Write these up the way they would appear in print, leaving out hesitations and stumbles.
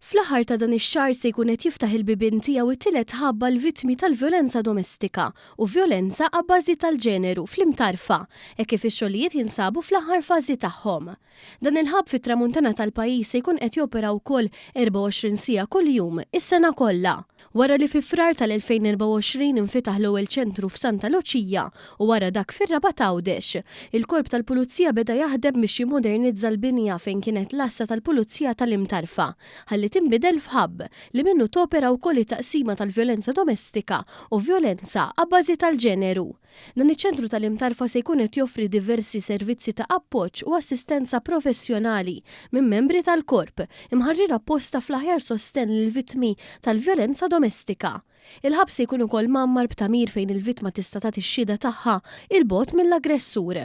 Fl-aħħar ta' dan ix-xahar se jkun qed jiftaħ il-bibien tiegħu t-tielet hub għall-vittmi tal-vjolenza domestika u vjolenza abbażi tal-ġeneru fl-Imtarfa, hekk kif ix-xogħlijiet jinsabu fl-aħħar fażi tagħhom. Dan il-hub fit-Tramuntana tal-pajjiż se jkun qed jopera wkoll 24 siegħa kuljum, is-sena kollha. Wara li fi Frar tal-2024 infetaħ l-ewwel ċentru f'Santa Luċija u wara dak fir-Rabat Għawdex, il-Korp tal-Pulizija beda jaħdem biex jimmodernizza l-binja fejn kienet l-Għassa tal-Pulizija tal-Imtarfa ħalli tinbidel f'hub li minnu topera wkoll it-taqsima tal-vjolenza domestika u vjolenza abbażi tal-ġeneru. Dan iċ-ċentru tal-Imtarfa se jkun qed joffri diversi servizzi ta' appoġġ u assistenza professjonali minn membri tal-Korp, imħarrġin apposta fl-aħjar sostenn lill-vittmi tal-vjolenza domestika. Il-ħabs se jkun ukoll mgħammar b'tagħmir fejn il-vittma tista' tagħti x-xhieda tagħha 'il bogħod mill-aggressur.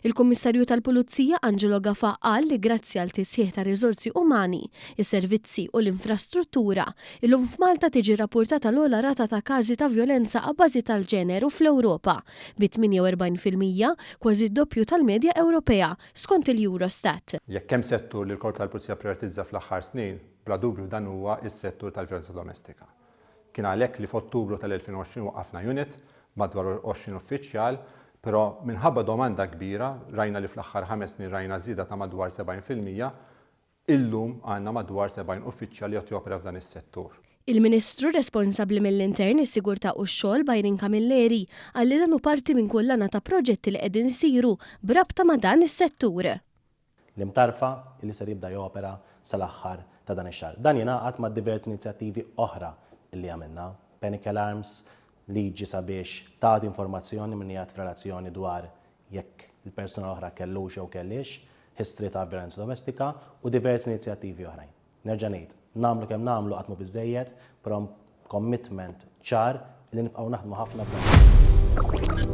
Il-Kummissarju tal-Pulizija Angelo Gafà qal li grazzi għal tisħiħ tar-riżorsi umani, is-servizzi u l-infrastruttura, illum f'Malta tiġi rrappurtata l-ogħla rata ta' każi ta' vjolenza abbażi tal-ġeneru fl-Ewropa, bi 48%, kważi d-doppju tal-medja Ewropea, skont il-Eurostat. Jekk hemm settur li l-Korp tal-Pulizija pprijoritizza fl-aħħar snin, bla dubju dan huwa s-settur tal-vjolenza domestika. Kien għalhekk li f'Ottubru tal-2020 waqqafna unit b'madwar 20 uffiċjal, però minħabba domanda kbira, rajna li fl-aħħar ħames snin rajna żieda ta' madwar 70%, illum għandna madwar 70 uffiċjal li qed jopera f'dan is-settur. Il-Ministru responsabbli mill-Intern, is-Sigurtà u x-Xogħol, Byron Camilleri, qal li dan hu parti minn kullana ta' proġetti li qegħdin isiru b'rabta ma' dan is-settur. L-Imtarfa li ser jibda jopera sal-aħħar ta' dan ix-xahar. Dan jingħaqad ma' diversi inizjattivi oħra li għamilna, panic alarms, liġi sabiex tagħti informazzjoni min qiegħed f'relazzjoni dwar jekk il-persuna l-oħra kellux jew kellhiex history ta' vjolenza domestika u diversi inizjattivi oħrajn. Nerġa' ngħid, nagħmlu kemm nagħmlu qatt mhu biżżejjed, però hemm commitment ċar li nibqgħu naħdmu ħafna f'dan is-settur.